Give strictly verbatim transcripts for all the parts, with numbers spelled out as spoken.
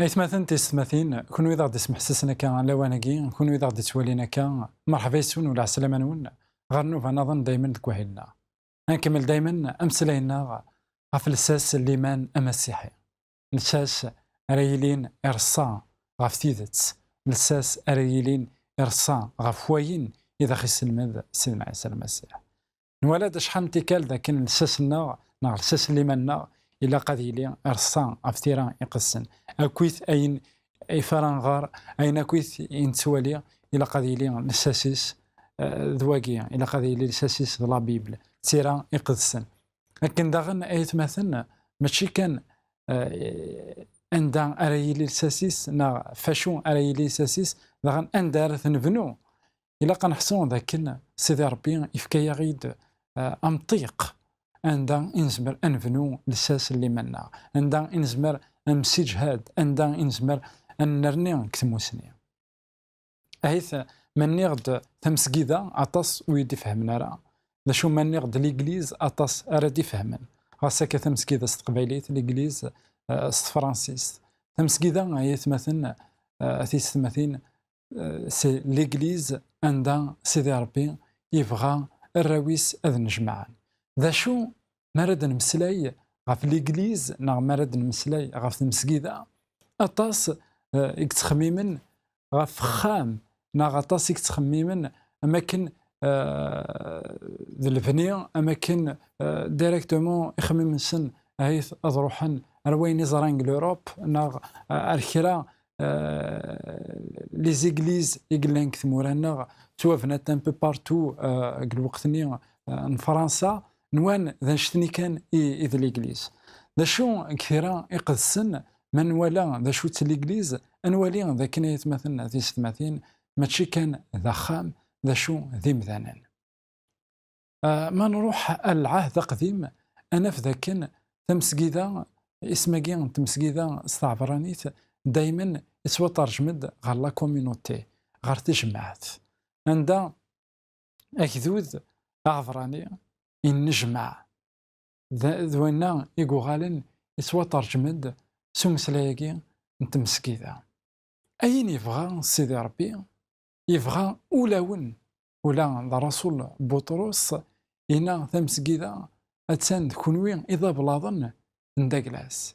Aytmaten, tisetmatin, kunwi d aɣ-d-ismeḥsisen akka lawan-agi, kunwi d aɣ-d-ittwalin akka, merḥba yes-wen u lɛeslama-nwen ɣer nnuba-nniḍen daymen deg wahil-nneɣ. Ad nkemmel daymen ameslay-nneɣ ɣef lsas n liman amasiḥi. Lsas ara yilin ireṣṣa ɣef tidet, lsas ara yilin ireṣṣa ɣef wayen i d aɣ-iselmed Sidna Ɛisa Lmasiḥ. Nwala-d acḥal n tikkal d akken lsas-nneɣ neɣ lsas n liman-nneɣ ilaq ad yili ireṣṣa ɣef tira iqedsen. Akkit ayen ifa ara nɣer, ayen akkit i nettwali, ilaq ad yili lsas-is, eh, d wagi, ilaq ad yili lsas-is d la Bible, d tira iqedsen. Akken daɣen, aytmaten, mačči kan, eh, anda ara yili lsas-is, neɣ f acu ara yili lsas-is, daɣen anda ara t-nebnu. Ilaq ad neḥṣu d akken Sidi Ṛebbi yefka-yaɣ-id, eh, amṭiq anda i nezmer ad nebnu lsas n liman-nneɣ, anda i nezmer ad nemsiǧhad, anda i nezmer ad nennerni deg tmusni. Ahit, ma nniɣ-d tamesgida, aṭas ur yi-d-ifehmen ara. D acu ma nniɣ-d l'église, aṭas ara d-ifehmen. Ɣas akka tamesgida s teqbaylit, l'église, eh, s tefransist. Tamesgida, ay atmaten, eh, a tisetmatin, eh, c'est l'église anda Sidi Ṛebbi yebɣa arraw-is ad nnejmaɛen. D acu mi ara d-nemmeslay ɣef l'église neɣ mi ara d-nemmeslay ɣef tmesgida, aṭas, eh, i yettxemmimen ɣef uxxam, neɣ aṭas i yettxemmimen am akken, eh, d lebni, am akken, eh, directement ixemmimen-nsen ahat ad ruḥen ar wayen i ẓran deg l'Europe, neɣ, eh, ar kra, eh, les églises i yellan deg tmura-nneɣ ttwabnant un peu partout, eh, deg lweqt-nni, eh, n Fransa, nwan d annect-nni kan i, i d l'église. D acu deg tira iqedsen, ma nwala d acu-tt l'église, ad nwali d akken, ay atmaten, tisetmatin, mačči kan d axxam, d acu d imdanen. Ah, ma nruḥ ar lɛahd aqdim, ad naf d akken tamesgida, isem-agi n tmesgida s tɛebranit, daymen ittwaṭerjem-d ɣer la communauté, ɣer tejmaɛt, anda agdud aɛebrani yennejmaɛ. D, d winna i yuɣalen yettwaṭerjem-d s umeslay-agi n tmesgida. Ayen yebɣa Sidi Ṛebbi, yebɣa ulawen, ula d Rasul Buṭrus, yenna tamesgida attan d kunwi i d ablaḍen n Daglas.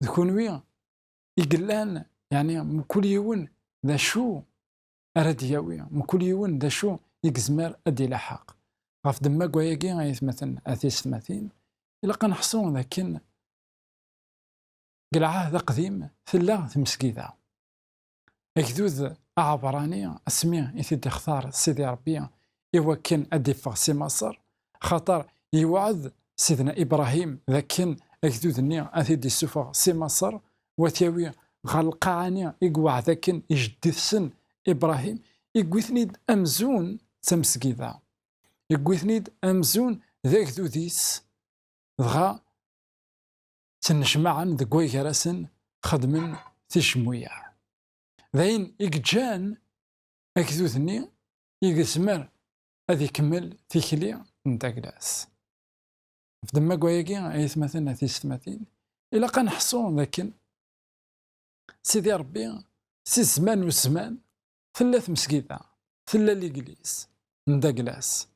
D kunwi i yellan, yeɛni mkul yiwen d acu ara d-yawi, mkul yiwen d acu i yezmer ad d-ilaḥeq. Ɣef ddemma n wayagi, ay atmaten, a tisetmatin, ilaq ad neḥṣu d akken deg lɛahd aqdim tella tmesgida. Agdud aɛebrani, asmi i t-id-ixtar Sidi Ṛebbi i wakken ad d-iffeɣ si Maṣer, xaṭer yewɛed Sidna Ibṛahim d akken agdud-nni ad t-id-issufeɣ si Maṣer, u ad t-yawi ɣer lqaɛa-nni i yewɛed akken i jeddi-tsen Ibṛahim, yewwi-ten-id amzun d tamesgida. Yewwi-ten-id amzun d agdud-is, dɣa ttnejmaɛen deg way gar-asen, xedmen tijemmuyaɛ. D ayen i yeǧǧan agdud-nni i yezmer ad ikemmel tikli n Daglas. Ɣef ddemma n wayagi, ay atmaten, a tisetmatin, ilaq ad neḥṣu d akken Sidi Ṛebbi, si zzman u zzman, tella tmesgida, tella l'église n Daglas.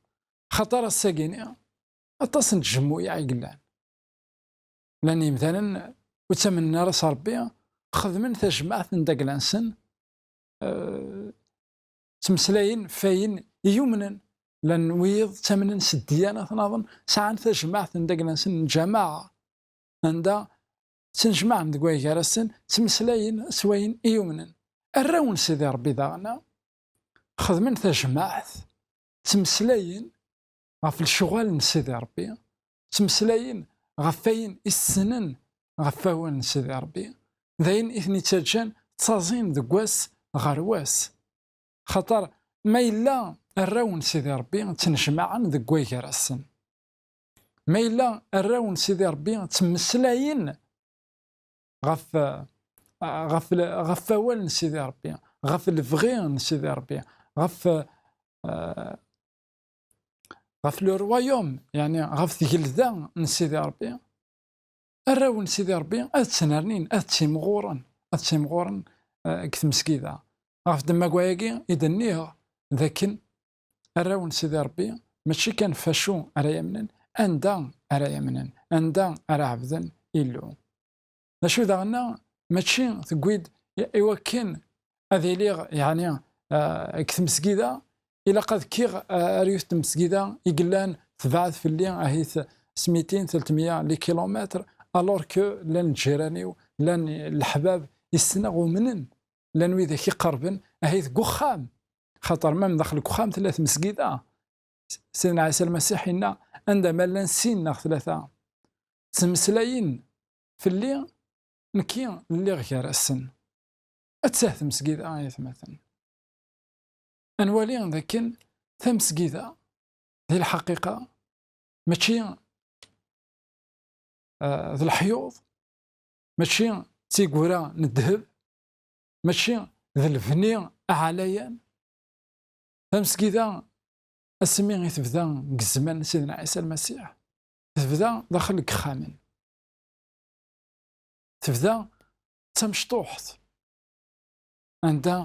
Xaṭer ass-agi-ni, aṭas n tjemmuyaɛ i yellan. Llan yimdanen ur ttamnen ara s Ṛebbi, xedmen tajmaɛt n Dagla-nsen, eh, ttmeslayen f wayen i yumnen. Llan wiyiḍ ttamnen s ddyanat nniḍen, sɛan tajmaɛt n Dagla-nsen, n lǧamaɛa, anda ttnejmaɛen deg way gar-asen, ttmeslayen s wayen i yumnen. Arraw n Sidi Ṛebbi daɣen xedmen tajmaɛt, ttmeslayen ɣef lecɣal n Sidi Ṛebbi, ttmeslayen ɣef wayen i ssnen ɣef wawal n Sidi Ṛebbi, d ayen i ten-ittaǧǧan ttaẓin deg wass ɣer wass. Xaṭer ma yella arraw n Sidi Ṛebbi ttnejmaɛen deg way gar-asen. Ma yella arraw n Sidi Ṛebbi ttmeslayen ɣef, ɣef, ɣef wawal n Sidi Ṛebbi, ɣef lebɣi n Sidi Ṛebbi, ɣef, eh, ɣef le royaume, yeɛni ɣef tgelda n Sidi Ṛebbi, arraw n Sidi Ṛebbi ad ttnernin, ad ttimɣuren, ad ttimɣuren, eh, deg tmesgida. Ɣef ddemma n wayagi i d-nniɣ d akken arraw n Sidi Ṛebbi mačči kan f acu ara yamnen, anda ara yamnen, anda ara ɛebden Illu. D acu daɣen, mačči tewwi-d i, i wakken ad iliɣ, yeɛni, eh, deg tmesgida, ilaq ad kkiɣ, eh, ar yiwet n tmesgida i yellan tebɛed fell-i ahit s mitin, telt meyya les kilomètres, alors que llan lǧiran-iw, llan leḥbab i ssneɣ umnen, llan widak iqerben, ahit deg uxxam, xaṭer même daxel deg uxxam tella tmesgida. Sidna Ɛisa Lmasiḥ yenna, anda ma llan sin neɣ tlata ttmeslayen fell-i, nekki lliɣ gar-asen. Attah tmesgida, ay atmaten. Ad nwali d akken tamesgida, di lḥaqiqa, mačči, eh, d leḥyuḍ, mačči d tigura n ddheb, mačči d lebni aɛlayan. Tamesgida, asmi i tebda deg zzman n Sidna Ɛisa Lmasiḥ, tebda daxel n yexxamen. Tebda d tamecṭuḥt anda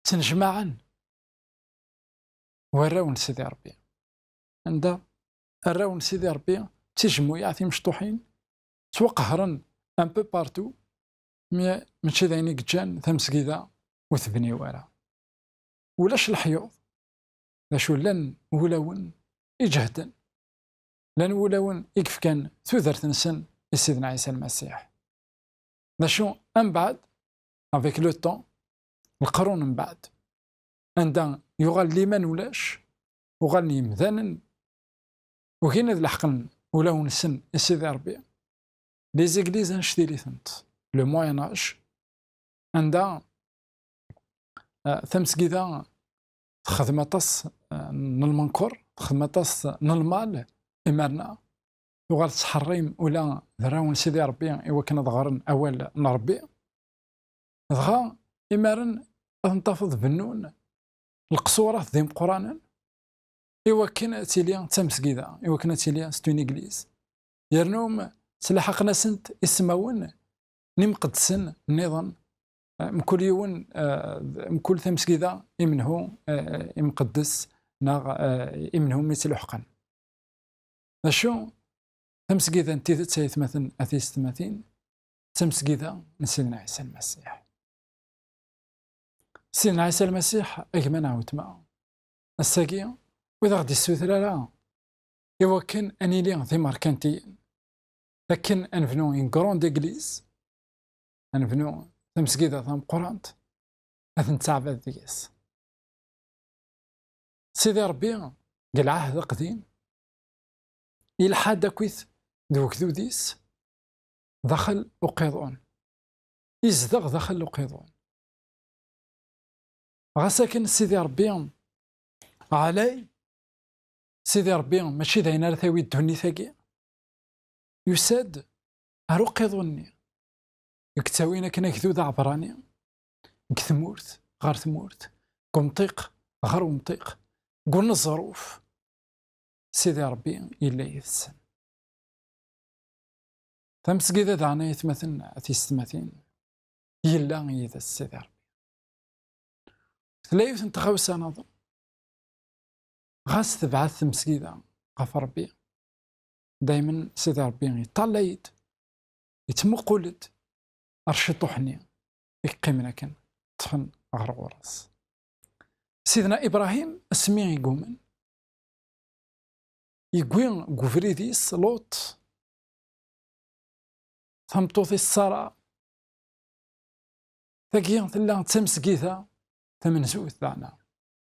ttnejmaɛen warraw n Sidi Ṛebbi, anda arraw n Sidi Ṛebbi d tijemmuyaɛ timecṭuḥin, ttwaqehren un peu partout, mais mačči d ayen i yeǧǧan tamesgida ur tebni wara. Ulac leḥyuḍ. D acu, llan wulawen iǧehden, llan wulawen i yefkan tudert-nsen i Sidna Ɛisa Lmasiḥ. D acu, mbeɛd, avec le temps, leqrun mbeɛd, anda yuɣal liman ulac, uɣalen yemdanen, ugin ad leḥqen ulawen-nsen i Sidi Ṛebbi. Les églises annect-ilitent, le Moyen Âge, anda, eh, tamesgida texdem aṭas, eh, n lmenker, texdem aṭas n lmal, imerna tuɣal tettḥeṛṛim ula d arraw n Sidi Ṛebbi i wakken ad ɣren awal n Ṛebbi. Dɣa imaren ad ten-tafeḍ bennun leqṣurat d imeqqranen i wakken ad tili d tamesgida, i wakken ad tili c'est une église. Yernu ttlaḥaqen-asent ismawen n imqeddsen nniḍen, eh, mkul yiwen, eh, mkul tamesgida imenhu, eh, imqeddes neɣ, eh, imenhu mi ttluḥqen. D acu? Tamesgida n tidet, ay atmaten, a tiyessetmatin, d tamesgida n Sidna Ɛisa Lmasiḥ. Sidna Ɛisa Lmasiḥ, a gma neɣ weltma, ass-agi ur d aɣ-d-issuter ara i wakken ad nili d imerkantiyen, akken ad nebnu une grande église, ad nebnu tamesgida tameqqrant, ad nettɛabad deg-s. Sidi Ṛebbi, deg Lɛahd Aqdim, ilḥa-d akkit d ugdud-is daxel uqiḍun. Izdeɣ daxel uqiḍun. Ɣas akken Sidi Ṛebbi ɛlay, Sidi Ṛebbi mačči d ayen ara tawi ddunit-agi. Yusa-d ar uqiḍun-nni i yettawin akken agdud aɛebrani deg tmurt ɣer tmurt, deg umṭiq ɣer umṭiq, deg uneẓruf. Sidi Ṛebbi yella yid-sen. Tamesgida daɣen, ay atmaten, a tiyessetmatin, yella yid-s Sidi Ṛebbi. Tella yiwet n tɣawsa niḍen. Ɣas tebɛed tmesgida ɣef Ṛebbi, daymen Sidi Ṛebbi yeṭṭalay-d, yettmuqul-d ar ciṭuḥ-nni i yeqqimen akken, ṭṭfen ɣer ɣur-s. Sidna Ibṛahim, asmi i yumen, yewwi deg ubrid-is Luṭ, tameṭṭut-is Ṣara. Tagi tella d tamesgida tamenzut daɣen.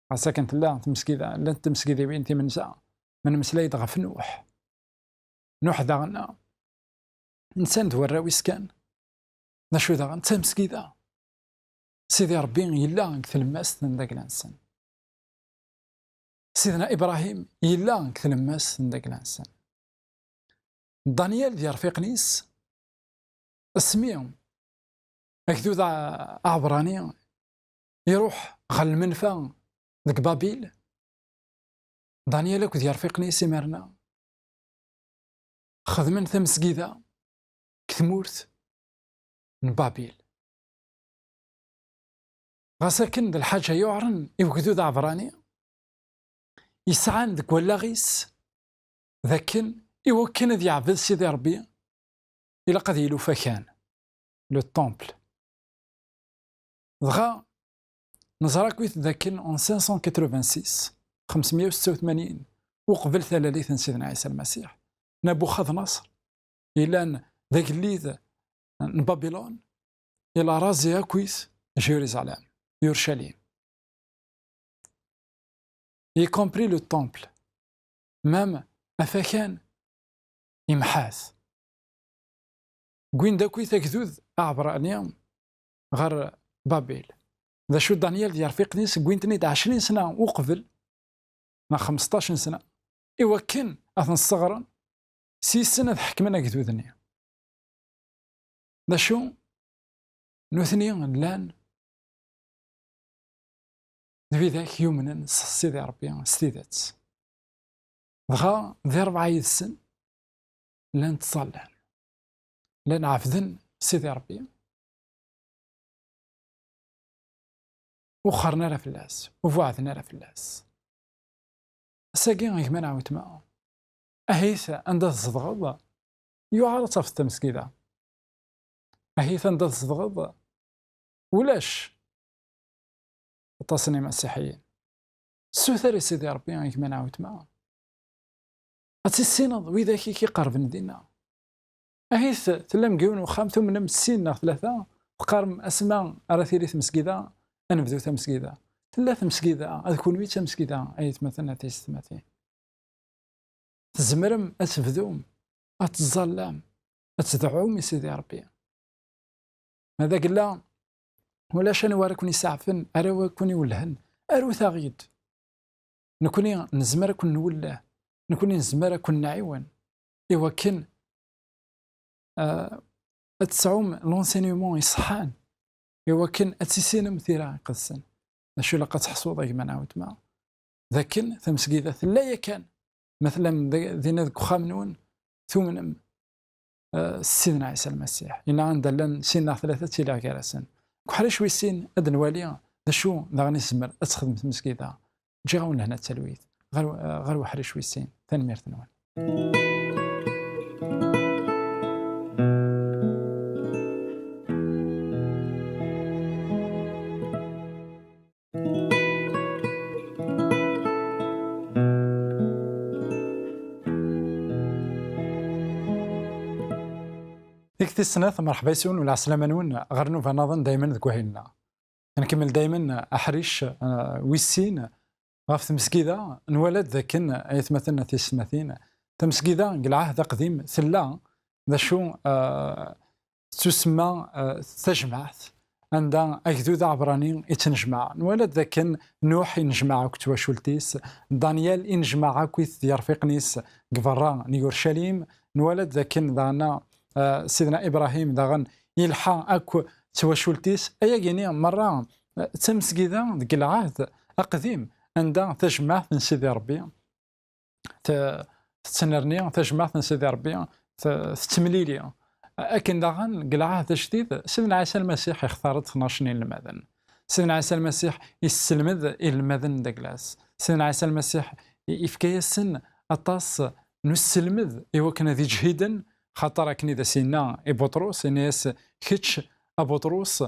Ɣas akken tella tmesgida, llant tmesgidiwin timenza, ma nemmeslay-d ɣef Nuḥ. Nuḥ daɣen, nsan d warraw-is kan. D acu daɣen? D tamesgida. Sidi Ṛebbi yella deg tlemmast n dagla-nsen. Sidna Ibrahim yella deg tlemmast n dagla-nsen. Danyal d yirfiqen-is, asmi agdud a-, aɛebrani iruḥ ɣer lmenfa deg Babil, Danyal akked yirfiqen-is imarna xedmen tamesgida deg tmurt n Babil. Ɣas akken d lḥaǧa yuɛren i wegdud aɛebrani, yesɛan deg wallaɣ-is d akken i wakken ad yeɛbed Sidi Ṛebbi, ilaq ad yili ufakan, le temple. Dɣa neẓra akkit d akken en cinq cent quatre-vingt-six, xemsemya u setta u tmanyin uqbel talalit n Sidna Ɛisa Lmasiḥ, Nabuxadnaṣer, yellan d agellid n Babilun, il a rasé akkit Jérusalem, Yerushalayem, y compris le temple, même afakan imḥa-t. Wwin-d akkit agdud aɛebrani ɣer Babil. D acu, Danyal d yirfiqen-is wwin-ten-id ɛecrin sna uqbel, neɣ xmesṭac n sna, i wakken ad ten-sseɣren, s yissen ad ḥekmen agdud-nni. D acu, nutni llan d widak yumnen s Sidi Ṛebbi s tidet. Dɣa di ṛebɛa yid-sen llan ttẓallan, llan ɛebden Sidi Ṛebbi, ur xerren ara fell-as, ur buɛden ara fell-as. Ass-agi, a gma neɣ weltma, ahit anda tzedɣeḍ yuɛer ad tafeḍ tamesgida. Ahit anda tzedɣeḍ ulac aṭas n imasiḥiyen. Ssuter i Sidi Ṛebbi, a gma neɣ weltma, ad tissineḍ widak i k-iqerben dinna. Ahit tellam deg yiwen uxxam, tumnem sin neɣ tlata, teqqarem asma ara tili tmesgida, ad nebdu tamesgida. Tella tmesgida, ad kunwi d tamesgida, ay atmaten, a tiyessetmatin. Tzemrem ad tebdum, ad tẓallam, ad tedɛum i Sidi Ṛebbi. Ma d agella, ulac anwa ara ken-isaɛfen, ara ken-iwellhen, arut-aɣ-id. Nekni nezmer ad ken-nwelleh, nekni nezmer ad ken-nɛiwen, i wakken, ah, ad tesɛum l'enseignement iṣeḥḥan, i wakken ad tissinem tira iqedsen. D acu ilaq ad teḥṣuḍ, a gma neɣ weltma? D akken tamesgida tella yakan, ma tellam d-, dinna deg uxxam-nwen, tumnem, eh, s Sidna Ɛisa Lmasiḥ. Yenna anda llan sin neɣ tlata ad tiliɣ gar-asen. Deg uḥric wis sin ad nwali d acu daɣen i tezmer ad texdem tmesgida. Ǧǧiɣ-awen lehna d talwit. Ɣer, eh, ɣer uḥric wis sin. Tanemmirt-nwen. Tikti snat, merḥba yes-wen, u lɛeslama-nwen ɣer nnuba nniḍen daymen deg wahil-nneɣ. Nkemmel daymen aḥric, eh, wis sin ɣef tmesgida. Nwala-d dakken, ay atmaten, a tiyessetmatin, tamesgida deg lɛahd aqdim tella, d acu, eh, tettusemma, eh, tajmaɛt, anda agdud aɛebrani ittnejmaɛ. Nwala-d dakken Nuḥ inejmaɛ akk d twacult-is, Danyal inejmaɛ akkit d yirfiqen-is deg berra n Yurcalim. Nwala-d dakken daɣen, eh, Sidna Ibrahim daɣen ilḥa akk d twacult-is. Ayagi-ni merra, eh, d tamesgida deg lɛahd aqdim, anda tajmaɛt n Sidi Ṛebbi te-, tettnerni, tajmaɛt n Sidi Ṛebbi te-, tettemlili. Akken daɣen, deg lɛahd ajdid, Sidna Ɛisa Lmasiḥ ixtar-d tnac n yinelmaden. Sidna Ɛisa Lmasiḥ isselmed inelmaden n dagla-s. Sidna Ɛisa Lmasiḥ i-, ifka-yasen aṭas n uselmed i wakken ad iǧhiden, xaṭer akken i d as-yenna i Buṭrus, yenna-yas: "Kečč, a Buṭrus,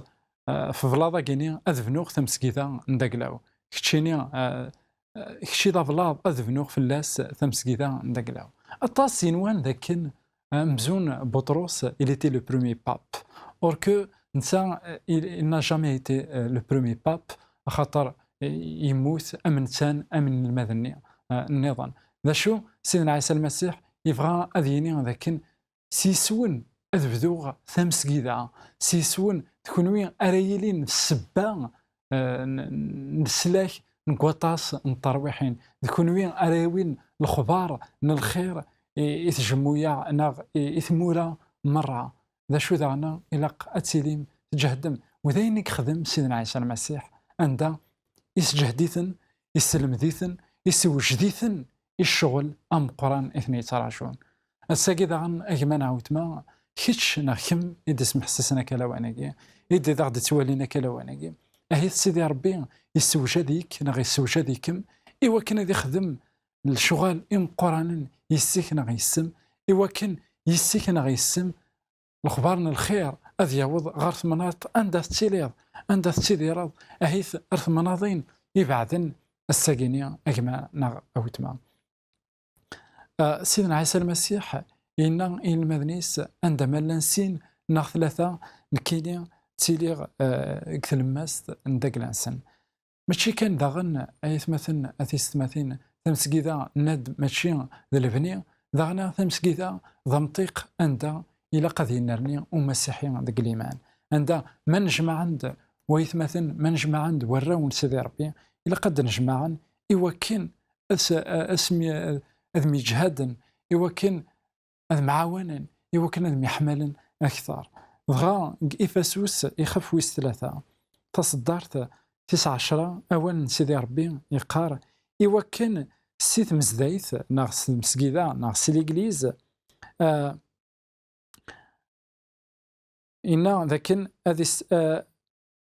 eh, f ublaḍ-agi-ni ad bnuɣ tamesgida n dagla-w." Keččini, eh, eh, kečči d ablaḍ, ad bnuɣ fell-as tamesgida n dagla-w. Aṭas yenwan dakken, eh, amzun Buṭrus, il était le premier pape. Or que netta, eh, il, il n'a jamais été, eh, le premier pape, axaṭer, eh, yemmut am netta, am inelmaden-nni, eh, nniḍen. D acu, Sidna Ɛisa Lmasiḥ yebɣa ad yini dakken s yes-wen ad bduɣ tamesgida, s yes-wen d kunwi ara yilin d ssebba, eh, n, n leslak deg waṭas n terwiḥin. D kunwi ara yawin lexbar n lxir i, i tjemmuya neɣ i, i tmura merra. D acu daɣen ilaq ad tilim tǧehdem? U d ayen i yexdem Sidna Ɛisa Lmasiḥ, anda isǧehd-iten, isselmed-iten, isewjed-iten i ccɣel ameqqran i ten-yettraǧun. Ass-agi daɣen, a gma neɣ a weltma, kečč neɣ kemm i d-ismeḥsisen akalawan-agi, i d-, i d aɣ-d-ittwalin akalawan-agi, ahi-t Sidi Ṛebbi yessewjad-ik neɣ yessewjad-ikem, i wakken ad ixdem lecɣal imeqqranen yis-k neɣ yis-m, i wakken yis-k neɣ yis-m lexbar n lxir ad yaweḍ ɣer temnaḍt anda tettiliḍ, anda tettidireḍ, ahi-t ar temnaḍin ibeɛden ass-agi-ni, a gma neɣ a weltma. Ah, Sidna Ɛisa Lmasiḥ yenna i yinelmaden-is, anda ma llan sin neɣ tlata, nekkini ttiliɣ, ah, deg tlemmast n dagla-nsen. Mačči kan daɣen, ay atmaten, a tisetmatin, tamesgida, nenna-d mačči d lebni, daɣen tamesgida d amṭiq anda ilaq ad yennerni umasiḥi deg liman. Anda ma nejmaɛen-d waytmaten, ma nejmaɛen-d warraw n Sidi Ṛebbi, ilaq ad d-nejmaɛen i wakken ad s-, asmi, ad myeǧhaden, i wakken ad mɛawanen, i wakken ad myeḥmalen akteṛ. Dɣa deg Ifasus ixef wis tlata, taṣeddart tis ɛecra, awal n Sidi Ṛebbi yeqqar, i wakken si tmezdayt, neɣ s tmesgida, neɣ s l'église, ah, yenna dakken ad is-, ah,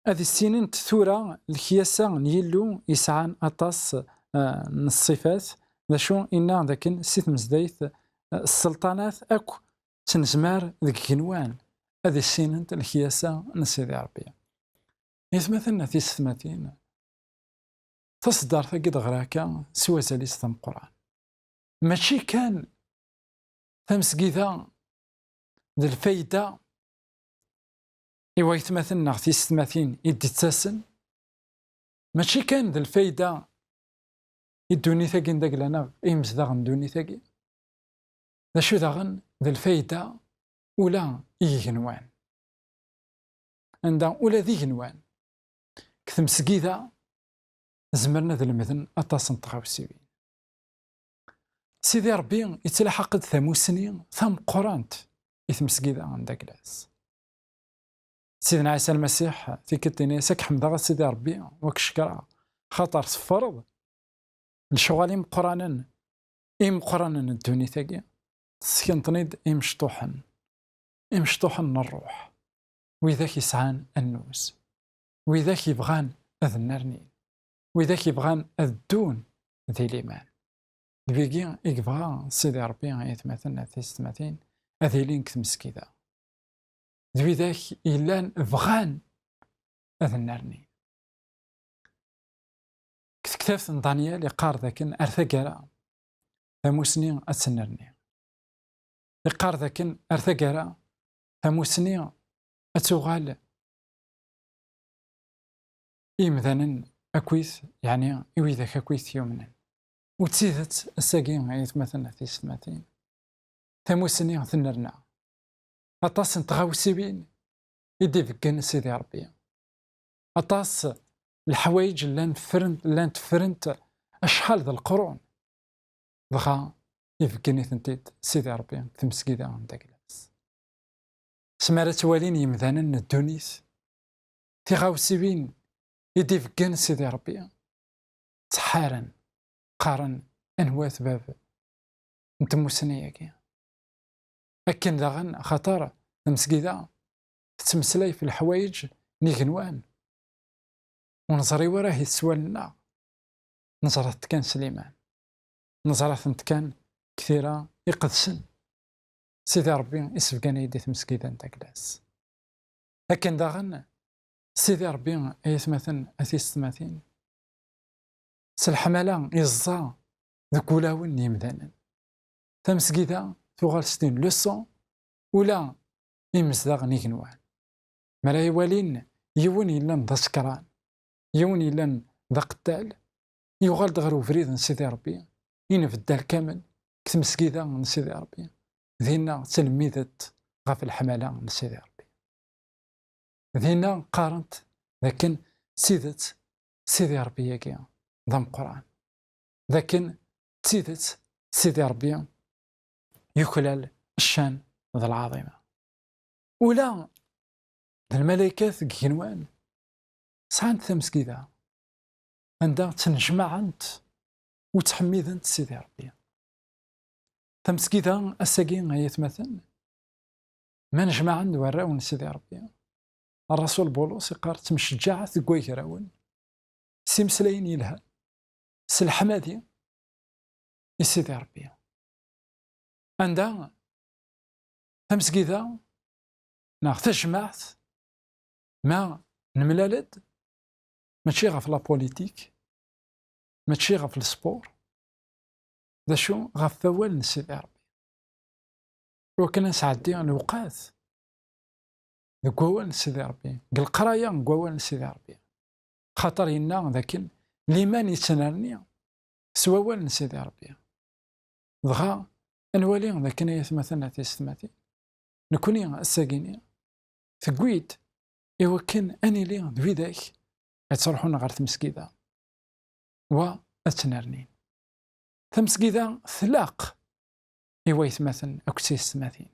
ad issinent tura lekyasa n Yillu yesɛan aṭas, ah, n ṣṣifat, d acu yenna dakken si tmezdayt, ah, sselṭanat akk ttnezmar deg igenwan, ad issinent lekyasa n Sidi Ṛebbi. Aytmaten, tisetmatin, taṣeddart-agi d-ɣriɣ akka s wazal-is d ameqqran. Mačči kan tamesgida d lfayda i waytmaten neɣ tisetmatin i d-ittasen, mačči kan d lfayda i ddunit-agi n dagla neɣ i yimezdaɣ n ddunit-agi, d acu daɣen d lfayda ula i yigenwan. Anda ula d igenwan, deg tmesgida, zemren ad lemden aṭas n tɣawsiwin. Sidi Ṛebbi yettlaḥaq-d tamussni tameqqrant i tmesgida n Daglas. Sidna Ɛisa Lmasiḥ, tikkelt ini-as, ad k-ḥemdeɣ a Sidi Ṛebbi, u ad k-cekkreɣ, xaṭer teffreḍ lecɣal imeqqranen, imeqqranen n ddunit-agi, tessekneḍ-ten-id i imecṭuḥen, imecṭuḥen n ṛṛuḥ, widak yesɛan annuz, widak yebɣan ad nnernin, widak yebɣan ad ddun di liman. D wigi i yebɣa Sidi Ṛebbi, ay atmaten, a tisetmatin, ad ilin deg tmesgida. D widak yellan bɣan ad nnernin. Deg tektabt n Danyal iqqar dakken ar taggara tamussni ad tennerni. Iqqar dakken ar taggara tamussni ad tuɣal i yimdanen akkit, yeɛni i widak akkit yumnen. U d tidet, ass-agi, ay atmaten, a tisetmatin, tamussni tennerna. Aṭas n tɣawsiwin i d-ibeggen Sidi Ṛebbi. Aṭas n leḥwayeǧ llan ffrent, llant ffrent acḥal d leqrun. Dɣa ibeggen-itent-id Sidi Ṛebbi deg tmesgida n Daglas. Asmi ara ttwalin yimdanen n ddunit tiɣawsiwin i d-ibeggen Sidi Ṛebbi, ttḥaren, qqaren: "Anwa-t bab n tmussni-agi?" Akken daɣen, axaṭer tamesgida tettmeslay f leḥwayeǧ n igenwan, ur neẓri wara ahi s wallen-nneɣ, neẓra-tent kan s liman, neẓra-tent kan deg tira iqedsen. Sidi Ṛebbi isebgan-iyi-d i tmesgida n Daglas. Akken daɣen, Sidi Ṛebbi, ay atmaten, a tisetmatin, s leḥmala iẓẓa deg wulawen n yimdanen. Tamesgida tuɣal s tin leçon ula i yimezdaɣ n igenwan. Mi ara iwalin yiwen yellan d asekran, yiwen yellan d aqettal, yuɣal-d ɣer ubrid n Sidi Ṛebbi, i nbeddal kamel deg tmesgida n Sidi Ṛebbi. Dinna ttlemmident ɣef leḥmala n Sidi Ṛebbi. Dinna qqarent dakken d tidet Sidi Ṛebbi-agi d ameqqran, d akken d tidet Sidi Ṛebbi yuklal ccan d lɛaḍima. Ula d lmalaykat deg igenwan sɛant tamesgida anda ttnejmaɛent u ttḥemmident Sidi Ṛebbi. Tamesgida ass-agi, ay atmaten, ma nejmaɛen d warraw n Sidi Ṛebbi, Ṛṛasul Bulus iqqar: "Ttemceǧǧaɛet deg wagrawen, s imeslayen yelhan, s leḥmadi i Sidi Ṛebbi." Anda tamesgida neɣ tajmaɛt, ma nemlal-d, mačči ɣef la politique, mačči ɣef le sport, d acu, ɣef wawal n Sidi Ṛebbi. Iwakken ad nesɛeddi lewqat deg wawal n Sidi Ṛebbi, deg leqraya deg wawal n Sidi Ṛebbi. Xaṭer yenna dakken liman yettnerni s wawal n Sidi Ṛebbi. Dɣa, ad nwali dakken, ay atmaten a tisetmatin, nekni ass-agi-ni, tewwi-d i wakken ad nili d widak ad ttruḥun ɣer tmesgida, wa ad ttnernin. Tamesgida tlaq i waytmaten akked tisetmatin.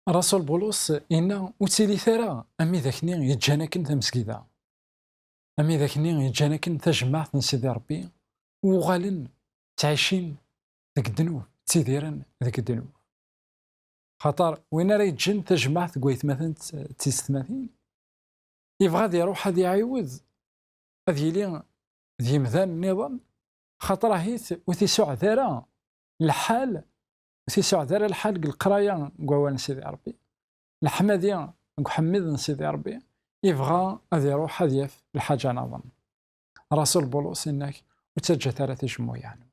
Rasul Bulus yenna: "Ur ttilit ara am widak-nni yeǧǧan akken tamesgida, am widak-nni yeǧǧan akken tajmaɛt n Sidi Ṛebbi, u uɣalen ttɛicin deg ddnub, ttidiren deg ddnub." Xaṭer win ara yeǧǧen tajmaɛt deg waytmaten d tisetmatin, yebɣa ad iruḥ ad iɛiwed ad yili d yimdanen nniḍen, xaṭer ahit ur t-isuɛed ara lḥal, ur t-isuɛed ara lḥal deg leqraya n wawal n Sidi Ṛebbi, leḥmadi deg uḥemmid n Sidi Ṛebbi, yebɣa ad iruḥ ad yaf lḥaǧa nniḍen. Rasul Bulus yenna-k: "Ur ttaǧǧat ara tijemmuyaɛ-nwen."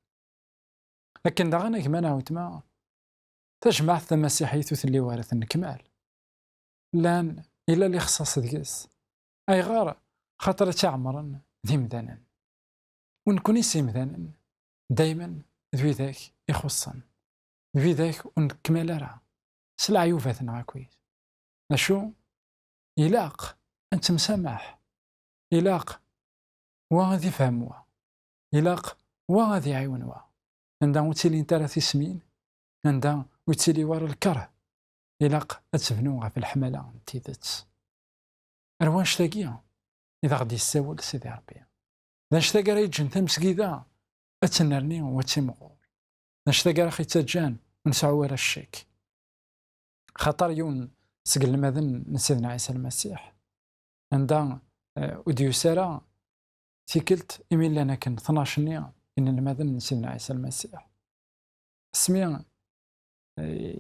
Akken daɣen, a gma neɣ weltma, tajmaɛt tamasiḥit ur telli ara tennekmal. Llan, yella lixṣaṣ deg-s. Ayɣer? Xaṭer ad tt-iɛemren d imdanen. U nekkni s imdanen, daymen d widak ixuṣṣen, d widak ur nkmal ara s leɛyubat-nneɣ akkit. D acu? Ilaq ad nettemsamaḥ. Ilaq wa ad ifhem wa. Ilaq wa ad iɛiwen wa. Anda ur ttilint ara tismin, anda ur ttili wara lkeṛh, ilaq ad tebnu ɣef leḥmala n tidet. Ar wanect-agi i d aɣ-d-yessawel Sidi Ṛebbi. D anect-agi ara yeǧǧen tamesgida ad tennerni u ad timɣur. D anect-agi ara ɣ-yettaǧǧan ur nesɛu ara ccek. Xaṭer yiwen seg inelmaden n Sidna Ɛisa Lmasiḥ, anda, eh, ur d-yusi ara tikkelt imi llan akken tnac-nni inelmaden n Sidna Ɛisa Lmasiḥ. Asmi, eh,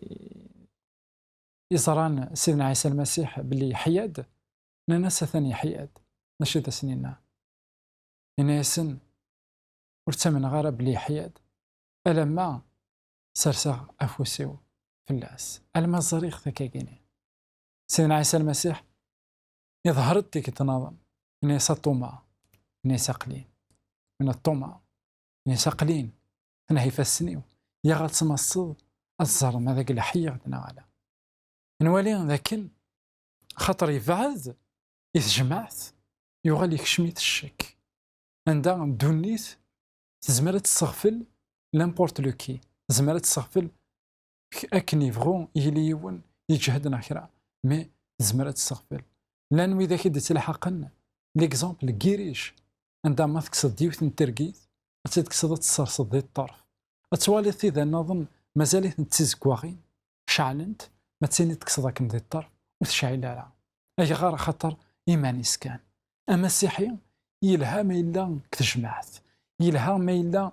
i ẓran Sidna Ɛisa Lmasiḥ belli yeḥya-d, nnan-as: "Atan yeḥya-d." Mačči d asen-yenna. Yenna-yasen: "Ur ttamneɣ ara belli yeḥya-d alamma serseɣ afus-iw fell-as, alamma ẓriɣ-t akkagini." Sidna Ɛisa Lmasiḥ iḍher-d tikkelt nniḍen, yenna-yas a Ṭuma, yenna-yas: "Aql-in." Yenna-t Ṭuma, yenna-yas: "Aql-in, tenha ifassen-iw, yaɣ ad tmaṣṣeḍ, ad teẓreḍ ma d leḥya neɣ ala." Nwali dakken xaṭer yebɛed i tejmaɛt, yuɣal yekcem-it ccek. Anda ddunit tezmer ad tesseɣfel n'importe lequel, tezmer ad tesseɣfel k-, akken yebɣu yili yiwen yeǧhed neɣ kra, mais tezmer ad tesseɣfel. Llan widak i d-ittelḥaqen, l'exemple n yirij, anda ma tekkseḍ-d yiwet n tergit, ad tt-id-tekkseḍ ad tt-tesserseḍ di ṭṭerf. Ad twaliḍ tida nniḍen mazal-itent d tizeggaɣin, ceɛlent, ma d tin i tekkseḍ akken di ṭṭerf, ur tecɛil ara. Ayɣer? Axaṭer iman-is kan. Amasiḥi yelha ma yella deg tejmaɛt, yelha ma yella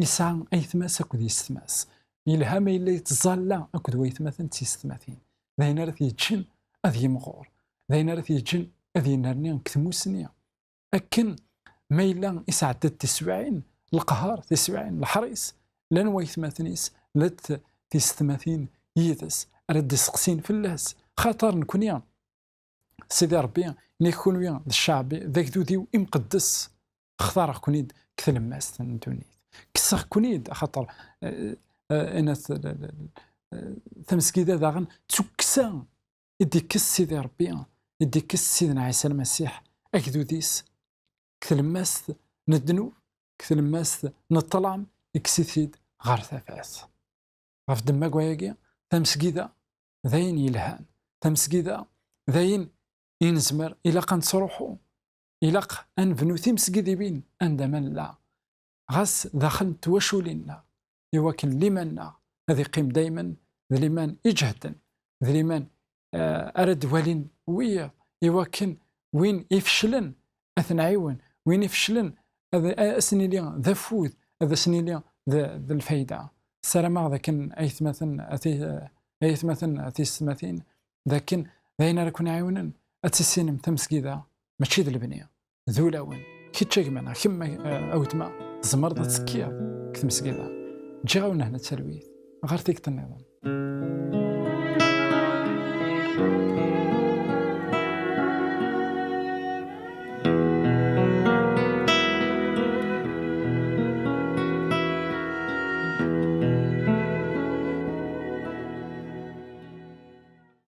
yesɛa aytma-s akked yessetma-s, yelha ma yella yettẓalla akked waytmaten d tyessetmatin. D ayen ara t-yeǧǧen ad yimɣur, d ayen ara t-yeǧǧen ad yennerni deg tmusni. Akken ma yella isɛedda-d tiswiɛin n leqher, tiswiɛin n leḥris, llan waytmaten-is, llant tyessetmatin yid-s, ara d-iseqsin fell-as. Xaṭer nekni, Sidi Ṛebbi, yenna-k kunwi d cceɛb, d agdud-iw imqeddes, xtareɣ-ken-id deg tlemmast n ddunit. Kkseɣ-ken-id, axaṭer, eh, eh, inat, eh, tamesgida daɣen d tukksa i d-ikkes Sidi Ṛebbi, i d-ikkes Sidna Ɛisa Lmasiḥ, agdud-is, deg tlemmast n ddnub, tlemmast n ṭṭlam, ikkes-it-id ɣer tafat. Ɣef ddemma n wayagi, tamesgida d ayen yelhan. Tamesgida d ayen i nezmer, ilaq ad nettruḥu. Ilaq ad nebnu timesgidiwin anda ma nella. Ɣas daxel n twaculin-nneɣ, iwakken liman-nneɣ ad iqqim daymen d liman iǧehden, d liman, eh, ara d-walin wiyiḍ, iwakken win ifeclen ad t-nɛiwen, win ifeclen ad, ad as-nili d afud, ad as-nili d, d lfayda. Ssarameɣ d akken aytmaten, a ti-, aytmaten, a tiyessetmatin, d akken d ayen ara ken-iɛiwnen ad tissinem tamesgida mačči d lebni, d ulawen. Kečč a gma neɣ kemm a, a wetma, tzemreḍ ad tekkiḍ deg tmesgida. Ǧǧiɣ-awen hna talwit, ɣer tikkelt nniḍen.